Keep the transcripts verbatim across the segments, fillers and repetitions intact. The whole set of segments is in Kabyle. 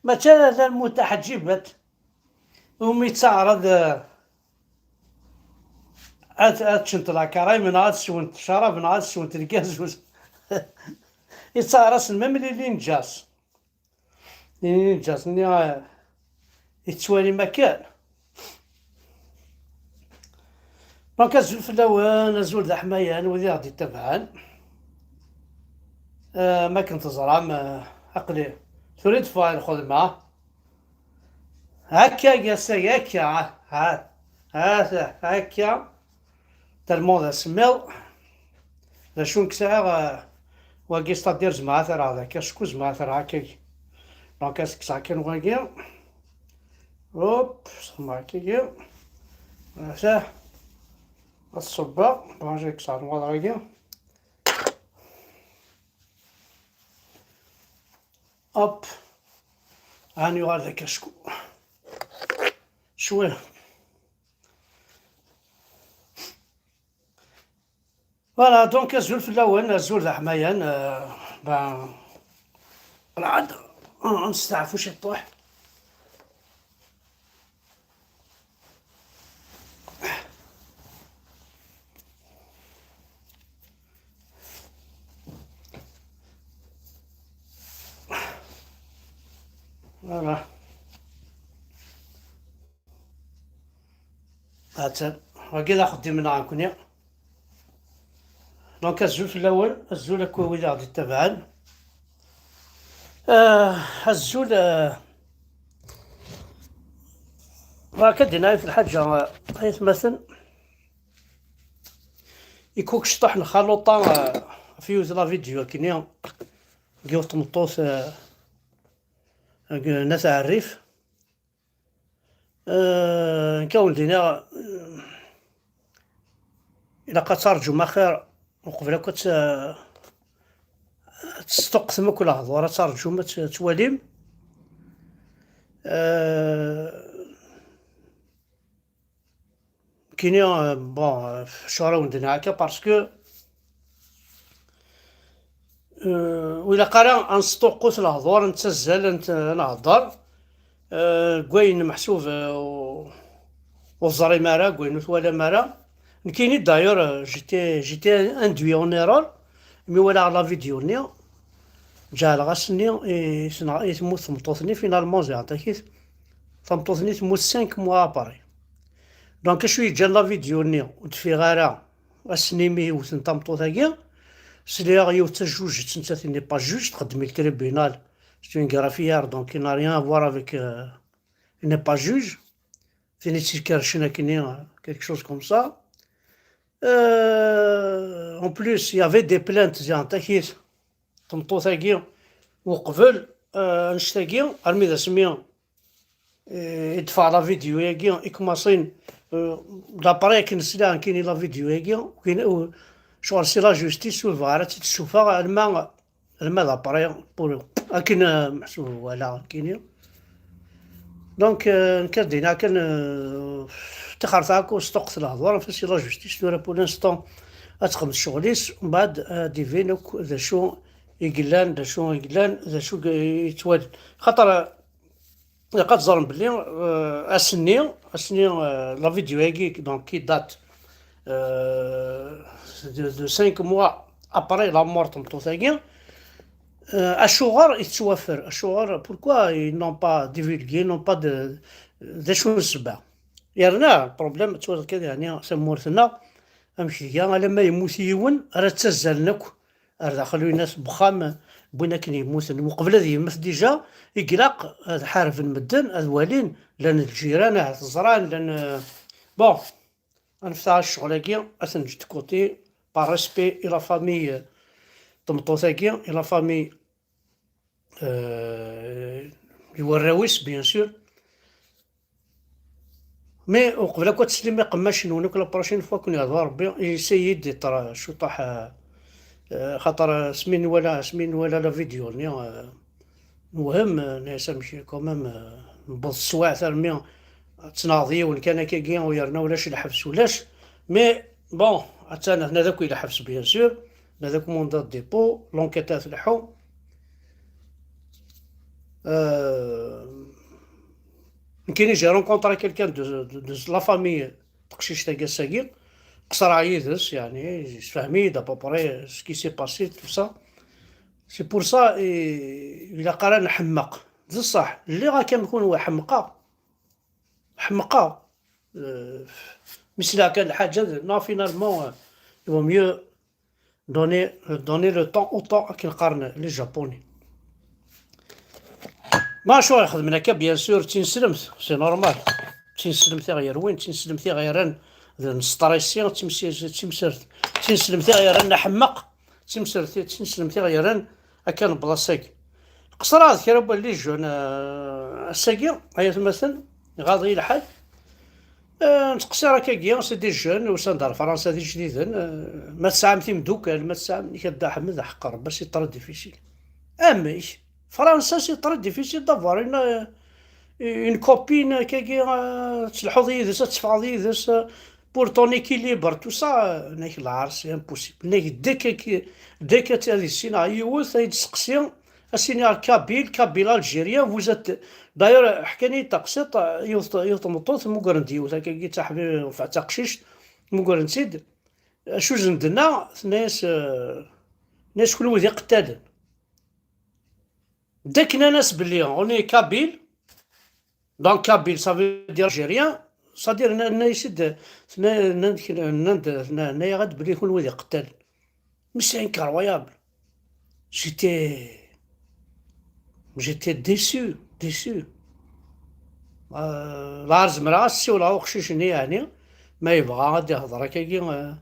Mačči ala lmutaḥǧibat umi yettaɛraḍ, eh, ad, ad ččent la crème neɣ ad swent ccrab neɣ ad swent lgazuz. Yettaɛraḍ-asen même les ninjas. Les ninjas-nni, eh, yettwalim akken. Donc, azul fell-awen, azul d aḥmayan, wid i ɣ-d-ittabaɛen. Eh, ma akken teẓram, eh, aql-i tura i d-ffɣeɣ i lxedma. Akka, ass-agi, akka, ha, ha, ha, akka. Tellement d asemmiḍ. D acu nekk sɛiɣ, eh, wagi, c'est-à-dire zemreɣ ad t-rreɣ d akka, acku zemreɣ ad t-rreɣ akkagi. Donc, ad t-kkseɣ kan wagi. Hop, sxedmeɣ akkagi. Ata. Ad ṣubbeɣ. Bon, j'ai kkseɣ lemwaḍ-agi. Hop. Ɛni yuɣal d akka acku. Cwi. Voilà, donc azul fell-awen, azul d aḥmayan, euh, ben, qelɛed, euh, nesteɛfu ciṭuḥ. Voilà. Atan, wagi d axeddim-nneɣ nekkni. Donc, azul fell-awen, azul akk wid i ɣ-d-ittabaɛen. Ah, azul, ah, bɣiɣ ad d-iniɣ yiwet lḥaǧa, ah, ay atmaten. Ikuk cṭuḥ n xaluṭa, ah, ɣef yiwet la vidéo akkenni, n yiwet tmeṭṭut, ah, n At Ɛerrif. Euh, nekk ad wen-d-iniɣ, euh, ilaq ad tarǧum axir uqbel akk ad tt-, ad tesṭuqqtem akk lehdur, ad tarǧum ad t-, ad twalim. Euh, nekkini, euh, bon, euh, acuɣer ad wen-d-iniɣ akka, parce que Euh, ur ilaq ara ad nesṭuqqut lehdur, ad nettazzal, ad nett-, ad nhedder, euh, deg wayen meḥsub, euh, ur, ur teẓrim ara, deg wayen ur twalam ara. Nekkini, d'ailleurs, euh, j'étais, j'étais induit en erreur, mi walaɣ la vidéo-nni, ǧeɛleɣ ass-nni i tneɣ-, i temmut tmeṭṭut-nni, finalement, ẓriɣ-t-akit, tameṭṭut-nni temmut cinq mois après. Donc, acu yeǧǧan la vidéo-nni ur d-teffiɣ ara ass-nni mi wten tameṭṭut-agi? Sliɣ yiwet d tajujit, nettat, il n'est pas juge, txeddem i le tribunal, c'est une greffière, donc il n'a rien à voir avec, euh, il n'est pas juge. Tin i tt-ikerrcen akkenni, euh, quelque chose comme ça. Euh, en plus, il y avait des plaintes, ziɣen takit, tmeṭṭut-agi, uqbel, euh, annect-agi, armi d asmi, euh, i d-teffeɣ la vidéo-agi, i kumaṣin, euh, d'après akken sliɣ nekkini la vidéo-agi, kin-, euh, ccɣel si la justice ur bɣiɣ ara ad tt-id-ssufeɣ, alma, alma d'après, pour, akken, euh, meḥsub wala nekkini. Donc, euh, nekk ad d-iniɣ kan, euh, tixert akk sṭuqqet lehdur, anef-as i la justice, tura pour l'instant ad texdem ccɣel-is, mbeɛd ad d-ibin akk d acu i yellan, d acu i yellan, d acu i yettwalin. Xaṭer, euh, ilaq ad teẓrem belli, euh, ass-nni, ass-nni, euh, la vidéo-agi, donc, qui date, euh, de, de cinq mois après la mort n tmeṭṭut-agi, euh, acuɣer i tettwafer? Acuɣer, pourquoi ils n'ont pas divulgué, n'ont pas de, d acu n ssebba? Yerna, problème, ttwaliḍ kan, yeɛni, tamurt-nneɣ, amek tga, alamma yemmut yiwen, ara ttazzalen akk ar daxel uyennat n wexxam n win akken yemmuten. Uqbel ad yemmet déjà, i ilaq ad ḥarben medden, ad walin, llan lǧiran, ahat ẓran, llan, euh, bon, ad nefteɛ ccɣel-agi, ad t-neǧǧ de côté, par respect i la famille, euh, tmeṭṭut-agi, i la famille, euh, i warraw-is, bien sûr. Mais uqbel akk ad teslim iqemmacen-nwen akk, la prochaine fois kun yehder Rebbi, essayez d-iṭra cuṭaḥ, euh, euh, xaṭer, euh, asmi nwala, asmi nwala la vidéo-nni, euh, newhem, euh, nɛis amek, quand même, euh, newweḍ teswiɛt armi ad tnaɣeḍ yiwen kan akkagi, u yerna ulac lḥebs, ulac. Mais, bon, attan, hna d akk i lḥebs, bien sûr, hna d akk mandat de dépôt, l'enquête ad tleḥḥu. Euh, Nekkini, j'ai rencontré quelqu'un de, de, de la famille, teqcict-agi ass-agi, qesreɣ yid-s, yeɛni, yessefhem-iyi-d à peu près ce qui s'est passé, tout ça. C'est pour ça, eh, ilaq ara nḥemmeq. D ṣṣeḥ, lliɣ akka am kunwi, ḥemqeɣ. Ḥemqeɣ. Euh, mi sliɣ kan lḥaǧa, non, finalement, euh, il vaut mieux donner, donner le temps au temps, akken qqaren les Japonais. Ma acu i xedmen akka, bien sûr, d tineslemt, c'est normal. D tineslemt i ɣ-yerwin, d tineslemt i ɣ-yerran d nestressi, d tims-, d timsert-, d tineslemt i ɣ-yerran nḥemmeq, d timsert-, d tineslemt i ɣ-yerran akka n blas-agi. Qesreɣ d kra n les jeunes, euh, ass-agi, ay atmaten, iɣaḍ-iyi lḥal. Euh, nettqeṣṣir akkagi, c'est des jeunes, usan-d ar Fransa d ijdiden. Euh, ma tesɛam timeddukal, ma tesɛam, nnig Dda Ḥmed, ḥeqq Rebbi, c'est très difficile. Amek? Fransa, c'est très difficile d'avoir une, euh, une copine, akkagi, euh, ad telḥuḍ yid-s, ad teffɣeḍ yid-s, euh, pour ton équilibre, tout ça, euh, nag lɛar, c'est impossible. Nag dès que, dès que ad issineɣ yiwet, ad yi-d-seqsi, ad s-iniɣ kabyle, kabyle algérien, vous êtes, d'ailleurs, ḥkan-iyi-d taqsiṭ, yiwet, yiwet tmeṭṭut, mmugren-d yiwet, akkagi d taḥbi-, enfin, d taqcict, mmugren-tt-id, acu zen-d-tenna, tenna-yas, euh, tenna-yas, kenwi d iqettalen. Dès que nnan-as belli on est kabyle, donc kabyle, ça veut dire algérien, c'est-à-dire, nnan-, nnan-as-id, nnan-, nnan-, nnan-, nnan-, nnan-aɣ-d belli kunwi d iqettalen. Mais c'est incroyable. J'étais, j'étais déçu, déçu. Euh, lɛar zemreɣ ad s-ssiwleɣ i uqcic-nni, yeɛni, ma yebɣa ad ihḍer akkagi, euh,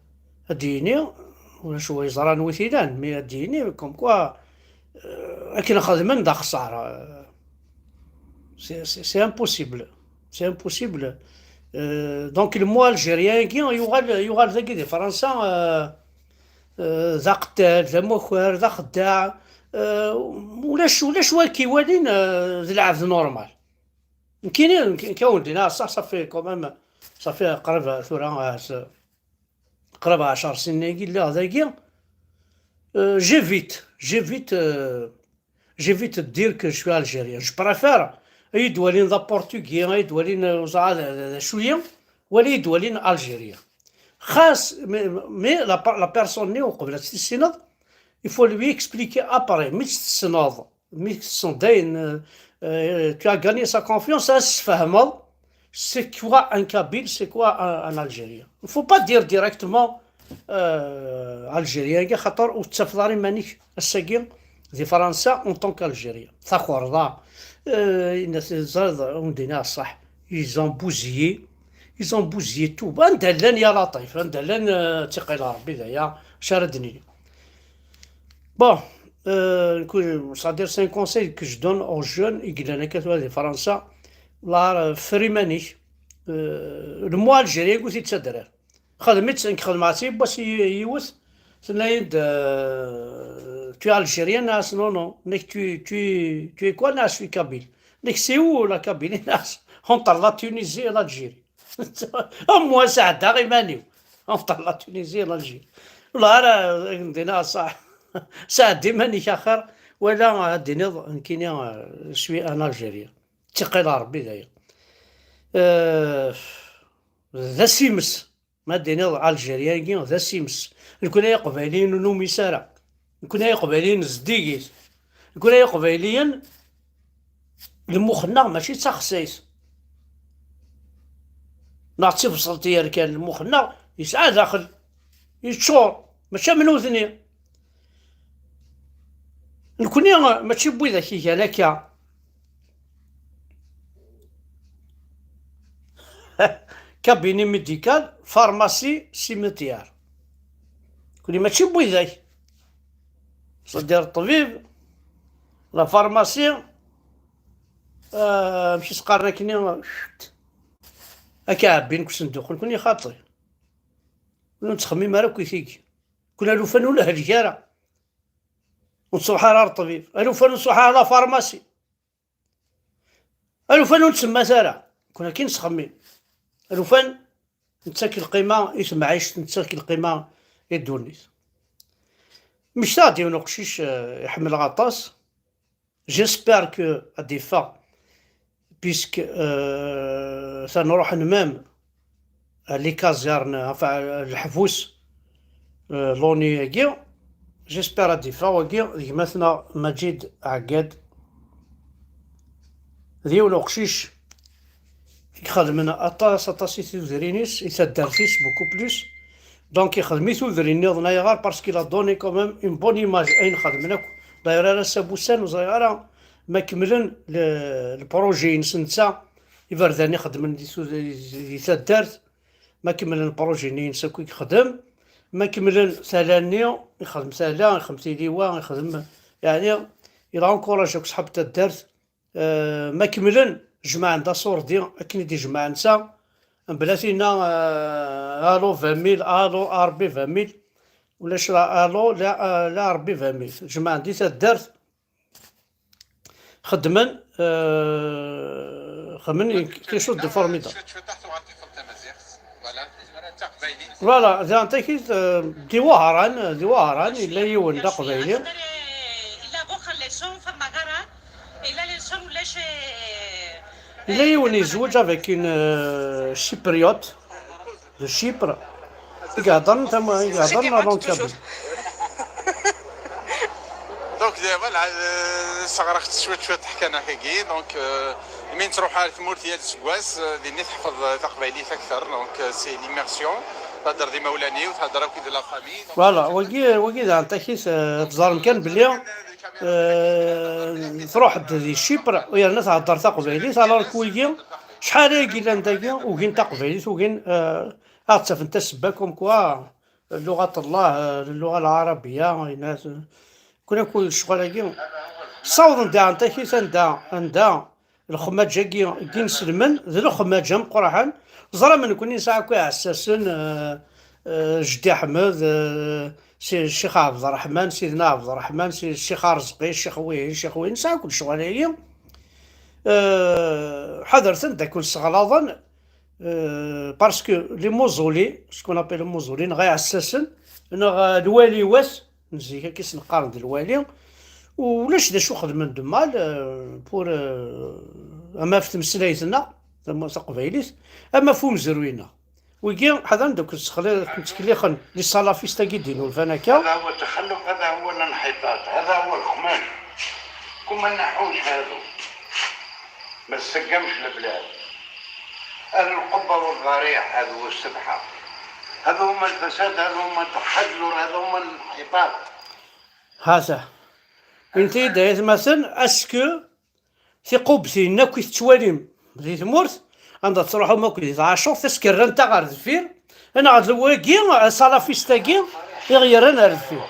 ad d-yini, ulac wa yeẓran wi t-ilan, mais ad d-yini, comme quoi, euh, akken xedmen d axeṣṣar. Euh, c'est, c'est, c'est impossible. C'est impossible. Euh, donc, le mot algérien-agi, yuɣal, yuɣal dagi di Fransa, euh, euh, d aqettal, d amakar, d axeddaɛ. Euh, ulac, ulac wa k-iwalin, euh, d lɛebd normal. Nekkini, nekk, nekk, awen-d-iniɣ, ça, ça fait quand même, ça fait qrib, euh, tura, euh, s-, qrib ɛecr snin-agi lliɣ dagi. Euh, j'évite, j'évite, euh, j'évite de dire que je suis algérien. Je préfère ad yi-d-walin d aportugais, ad yi-d-walin, euh, ur ẓriɣ d, d, d acu-yi, wala ad yi-d-walin algérien. Xas, mais, mais la, la personne-nni, uqbel ad tt-tissineḍ, il faut lui expliquer après, mi tt-tessneḍ, mi tessneḍ dayen, euh, euh, tu as gagné sa confiance, ad s-tfehmeḍ c'est quoi un kabyle, c'est quoi un, un algérien. Il faut pas dire directement, euh, algérien, xaṭer ur tettafeḍ ara iman-ik ass-agi di Fransa en tant qu'algérien. Takerḍa, euh, yenna-t, ẓriḍ, ur d-yenna ṣṣeḥ. Ils ont bousillé, ils ont bousillé tout. Anda llan ya Laṭif, anda llan, euh, tiqqil Rebbi d aya, acu ara d-nini. Bon, euh, c'est-à-dire, c'est un conseil que je donne aux jeunes i yellan akka tura di Fransa, la, euh, ffer iman-ik, euh, le mot algérien, ur t-id-ttadder. Xdem-itt, nekk xedmeɣ-tt yiwwas i yiwet, tenna-yi-d, euh, tu es algérien? Nnan-as, non, non. Nekk, tu, tu, tu es quoi? Nnan-as, je suis kabyle. Nekk, c'est où la Kabylie? Nnan-as, entre la Tunisie et l'Algérie. Am wa sɛeddaɣ iman-iw. Entre la Tunisie et l'Algérie. Wallah, ara, ara ak-d-iniɣ ṣṣeḥ. Sɛeddi iman-ik axir, wala ad d-tiniḍ, nekkini, euh, je suis un Algérien. Tiqqil Rebbi d aya. Euh, d asimes. Ma d-tiniḍ Algérie-agi d asimes. Nekkni ay Iqbayliyen ur numis ara. Nekkni ay Iqbayliyen zeddigit. Nekkni ay Iqbayliyen, lmux-nneɣ mačči d taxsayt. Neɣ d tibṣelt i yerkan, lmux-nneɣ yesɛa daxel. Yeččur. Mačči am nutni. Nekkni mačči n widak igan akka. Cabinet médical, pharmacie, cimetière. Nekkni mačči n widak. C'est-à-dire ṭṭbib, la pharmacie, euh, amek i s-qqaren akkenni, akka ɛebbin deg usenduq, nekkni xaṭi. Ur nettxemmim ara akk i tigi. Nekkni alufan ur nehlek ara. Ur nettruḥ ara ar ṭṭbib. Alufan ur nettruḥ ara la pharmacie. Alufan ur nettemmat ara. Nekkni akken nettxemmim. Alufan nettak lqima i temɛict, nettak lqima i ddunit. Mmektaɣ-d yiwen uqcic, eh, i ḥemmleɣ aṭas. J'espère que ad d-iffeɣ. puisque, euh, atan ruḥen même les casernes, enfin, leḥbus, euh, l'ONU-agi. J'espère ad d-iffeɣ wagi d gma-tneɣ Maǧid Ɛeggad. D yiwen uqcic i ixedmen aṭas, aṭas i tudrin-is, i taddart-is, beaucoup plus. Donc, ixdem i tudrin nniḍen. Ayɣer? Parce qu'il a donné quand même une bonne image ayen xedmen akk. D'ailleurs, ar ass-a n wussan, ur ẓriɣ ara ma kemmlen le, le projet-ines netta, iberdan i xedmen di tud-, di taddart, ma kemmlen le projet-nni-ines akk i yexdem, ma kemmlen tala-nni, ixdem tala, ixdem tiliwa, ixdem, yeɛni, il a encouragé akk ṣḥab taddart, euh, ma kemmlen, jemɛen-d aṣurdi akken i d-ijmeɛ netta, mebla tinna, euh, allô vingt mille, allô A R B vingt mille, ulac la allô, la, euh, la A R B vingt mille. Jemɛen di taddart, xedmen, euh, xedmen quelque chose de formidable. Voilà, daɣen takit, euh, di Wehran, di Wehran, yella yiwen d aqbayli. Yella yiwen yezweǧ avec une, euh, chypriote de Chypre. I iheddren tama-, i iheddren la langue kabyle. Donc, euh, voilà, euh, sɣerɣ-tt cwiṭ, cwiṭ teḥkanakagi. Donc, euh, mi nettruḥ ar tmurt yal aseggas, euh, dinni teḥfeḍ taqbaylit akter. Donc, euh, c'est l'immersion. Thedder d imawlan-iw, thedder akked la famille. Donc, voilà, wagi, wagi daɣen takit, euh, teẓrem kan belli, euh, truḥ-d di Chypre, u yerna thedder taqbaylit, alors que wigi, acḥal ay yellan dagi, ugin taqbaylit, ugin, euh, ad ɣ-ttafen tasebba comme quoi, لغة الله، اللغة العربية، كل، كل الشغل هاكي. Ssawḍen daɣen takit anda, anda lexmaǧ-agi n yinselmen, d lexmaǧ ameqqran. Ẓram nekkni nesɛa akk iɛessasen, euh, euh, Jeddi Ḥmed, euh, Si-, Ccix Ɛebderreḥman, Sidna Ɛebderreḥman, Si-, Ccix Arezqi, Ccix wihin, Ccix wihin, nesɛa akk lecɣal-agi. Euh, ḥadret anda ken-sseɣlaḍen, euh, parce que les mausolées, ce qu'on appelle les mausolées, neɣ iɛessasen, neɣ, euh, lwali-wat, n zik akka i s-neqqaren d lwali, ulac d acu xedmen de mal, euh, pour, euh, ama ɣef tmeslayt-nneɣ, tama-, taqbaylit, ama ɣef umezruy-nneɣ. Wigi, ḥadren deg ussexlay, ttkelliɣen les salafistes-agi d-inulfan akka. هذا هو التخلف، هذا هو الانحطاط، هذا هو الخمال. كون ما نحوش هذو، ما تسقمش البلاد. هذا القبة والضريح، هذا هو السبحة. هذا هما الفساد، هذا هما التخلل، هذا هما الانحطاط. هذا. انت دايت مثلا، est-ce que tiqubtin akk i tettwalim di tmurt, anda tettruḥum akk di tɛacurt, est-ce que rrant-aɣ ɣer deffir, neɣ d wagi, asalafist-agi, i ɣ-yerran ar deffir?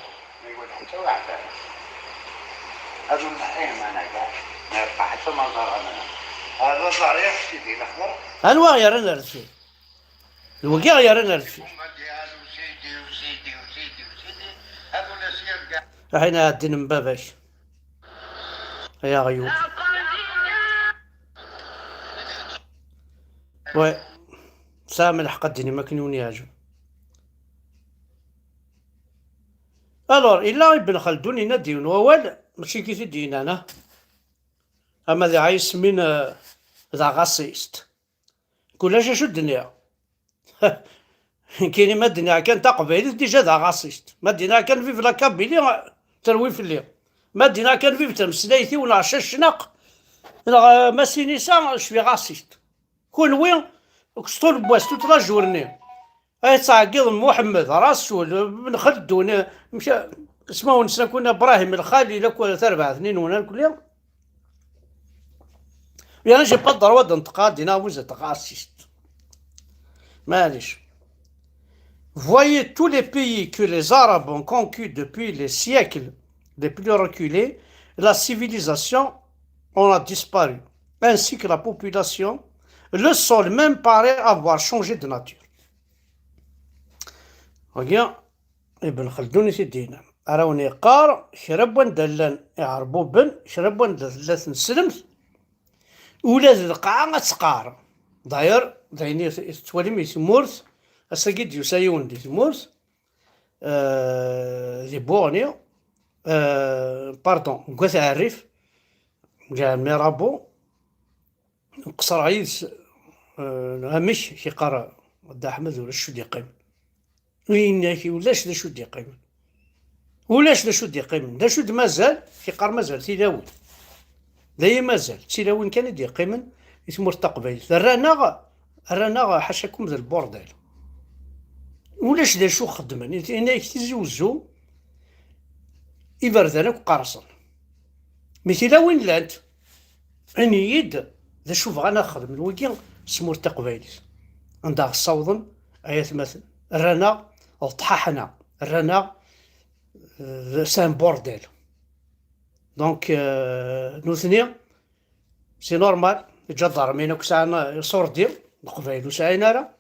Anwa ɣ-yerran ar deffir? D wagi ɣ-yerran ar deffir. Aḥin ɛeddin n baba-k. Ay aɣyul. Ouais. Tesɛam lḥeqq ad d-tinim akken i wen-yeɛǧeb. Alors, illa Ibn Xaldun yenna-d yiwen wawal, mačči kif i d-yennan, ah. Ama d Ɛismin, eh, d aɣasist. Kulac acu d-nniɣ. Kini ma d-nniɣ kan taqbaylit, déjà d aɣasist. Ma d-nniɣ kan vive la Kabylie, terwi fell-i. Ma d-nniɣ kan vive tameslayt-iw, neɣ cacnaq, neɣ, eh, masinisa, je suis raciste. Kunwi, s ṭul n wass, toute la journée, ay tettɛeggiḍem Muḥemmed, Rasul, Ben Xeldun, eh, mca-, ismawen-nsen akk, Ibrahim Lxalil, akk tarbaɛt-nni-nwen, akk lliɣ. Yerna j'ai pas le droit ad neṭqeɣ, ad d-iniɣ vous êtes raciste. Maɛlic. Voyez tous les pays que les Arabes ont conquis depuis les siècles les plus reculés, la civilisation en a disparu, ainsi que la population. Le sol même paraît avoir changé de nature. Regarde. Ibn Xeldun i t-id-yennan. Ara wen-yeqqar, kra n wanda llan iɛerbuben, kra n wanda tella tneslemt, ula d lqaɛa ad teqqar. D'ailleurs, d ayen i t-, i tettwalim i tmurt, ass-agi d-yusa yiwen di tmurt, euh, di Buɣni, euh, pardon, deg At Ɛerrif, deg Mirabeau, Qeṣreɣ yid-s, eh, amek, k-iqqar Dda Ḥmed, ulac acu d-yeqqimen. Yenna-k ulac d acu d-yeqqimen. Ulac d acu d-yeqqimen. D acu d-mazal? K-iqqar mazal tilawin. D ayen mazal. D tilawin kan i d-yeqqimen i tmurt taqbaylit. Rran-aɣ, rran-aɣ ḥacakum d lburdal. Ulac d acu xeddmen. Yenna-k Tizi Uzzu, iberdan akk qqerṣen. Mi tilawin llant, ini-yi-d d acu bɣan ad xedmen wigi s tmurt taqbaylit. Anda ɣ-ssawḍen, ay atmaten? Rran-aɣ d ṭṭḥaḥna, rran-aɣ, euh, c'est un bordel. Donc, euh, nutni, c'est normal, iǧadarmin akk sɛan iṣurdi, Leqbayel ur sɛin ara.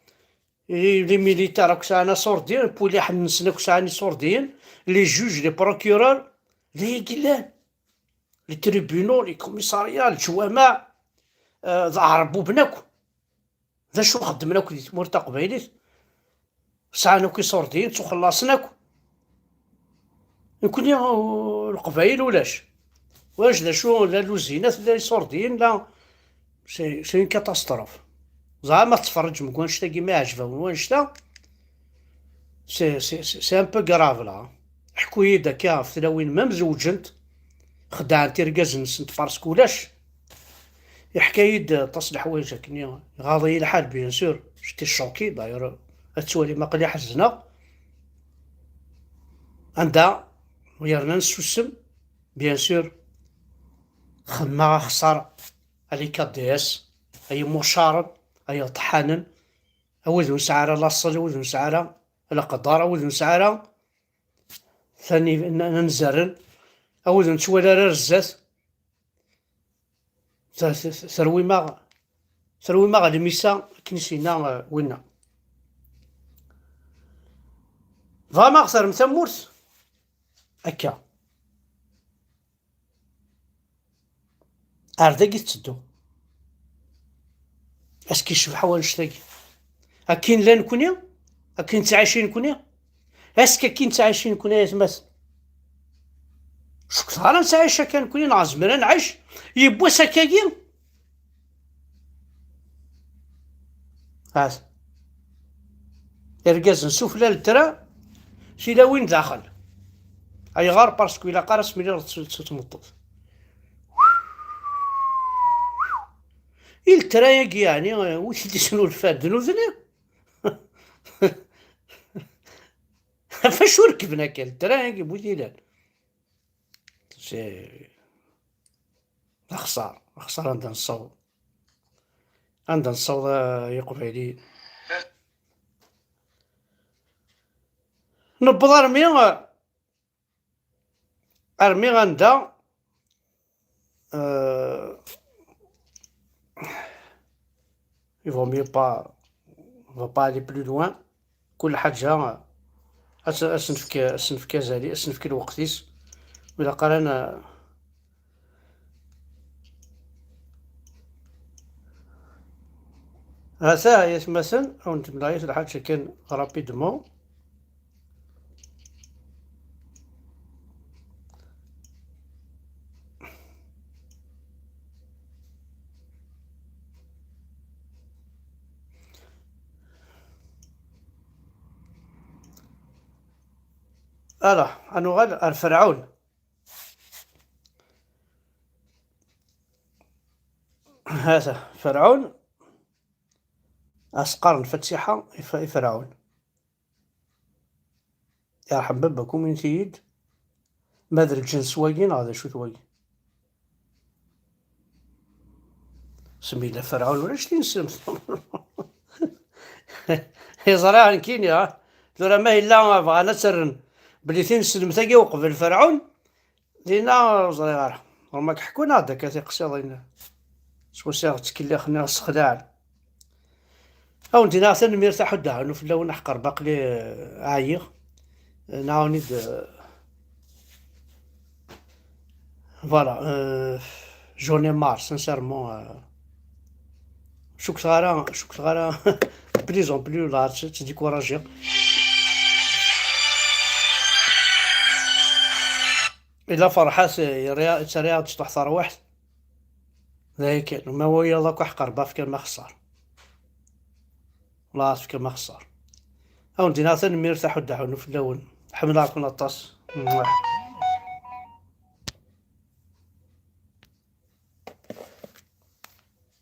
I les militaires akk sɛan aṣurdi, ipuliḥen-nsen akk sɛan iṣurdiyen, les juges, les procureurs, d ayagi llan. Les tribunaux, les commissariats, leǧwameɛ, eh, d aɛerbuben akk. D acu xeddmen akk di tmurt taqbaylit? Sɛan akk iṣurdiyen, ttuxellaṣen akk. Nekkni, uh, Leqbayel ulac. Ulac d acu, la luzinat, la iṣurdiyen, la, c'est, c'est une catastrophe. Ẓer ma tettferriǧem deg wannect-agi, ma iɛǧeb-awen wannect-a, c'est, c'est, c'est, c'est un peu grave, là. Ḥku-yi-d akka ɣef tlawin, même zewǧent, xedɛent irgazen-nsent parce que ulac. Yeḥka-yi-d aṭas n leḥwayeǧ akkenni, iɣaḍ-iyi lḥal, bien sûr, j'étais choqué, d'ailleurs, ad twalim aql-i ḥezneɣ. Anda yerna nessusem, bien sûr, xedmeɣ axeṣṣar, a les K D S, ay imucaren, ay iṭeḥḥanen, a wid ur nesɛi ara laṣel, a wid ur nesɛi ara leqder, a wid ur nesɛi ara tani n, n, nzerren, a wid ur nettwali ara ar zdat. Ter-, ter-, terwim-aɣ, terwim-aɣ lmisa akken i s-yenna, eh, winna. Bɣam ad aɣ-terrem tamurt akka. Ar dagi tetteddu. Est-ce que yecbeḥ wannect-agi? Akken llan nekni? Akken ttɛicin nekni? Est-ce que akken ttɛicin nekni, ay atmaten? Cukkeɣ ara nettɛic akka nekni, neɣ nezmer ad nɛic yiwwas akkagi? Hat. Irgazen sufella n lettra, tilawin daxel. Ayɣer? Parce que ilaq ara s-, miliɣ s, s tmeṭṭut. I lettra-agi, yeɛni, wi t-id-isnulfan d nutni? Ɣef wacu rekben akka lettra-agi, bu yilan? C'est d axeṣṣar, axeṣṣar anda nessaweḍ. Anda nessaweḍ, a Iqbayliyen. Newweḍ armi, armi anda, euh, il vaut mieux pas, on va pas aller plus loin. Kul ḥaǧa, as-, as-nefk, as-nefk azal, as-nefk lweqt-is. Ur ilaq ara n-, Hata, ay atmaten, ad wen-d-mleɣ yiwet lḥaǧa kan rapidement. Alors, ad nuɣal ar Ferɛun. Hata, Ferɛun, as-qqaren lfatiḥa i F-, i Ferɛun. Yerḥem baba-kum, init-iyi-d ma d lǧens wagi neɣ d acu-t wagi. Smi yella Ferɛun, ulac tineslemt. Yeẓra nekkini, ha? Tura ma yella bɣan ad tt-rren belli tineslemt-agi uqbel Ferɛun, dinna ur ẓriɣ ara. Ɣur-m ad k-ḥkun-aɣ-d akka tiqsiḍin. Swasiɣ ttkellixen, sexdaɛen. Ad wen-d-iniɣ tanemmirt a Ḥuddu Ɛunu fell-awen, aḥeqq Rebbi aql-i, eh, ɛyiɣ. Eh, nɛawen-id, eh, voilà, eh, j'en ai marre, sincèrement, eh, cukkteɣ ara, cukkteɣ ara, de plus en plus, la, tt-, ttdikurajiɣ. Ila Ferḥat, eh, yerra-, yettarra-yaɣ-d cṭuḥ tarwiḥt. D aya kan, ma wayeḍ akk aḥeqq Rebbi, fkan ma xeṣṣer. Wala tefkam axeṣṣar. Awen-d-iniɣ tanemmirt, aḥuddu aɛunu fell-awen. Ḥemmleɣ-ken aṭas. Mwah.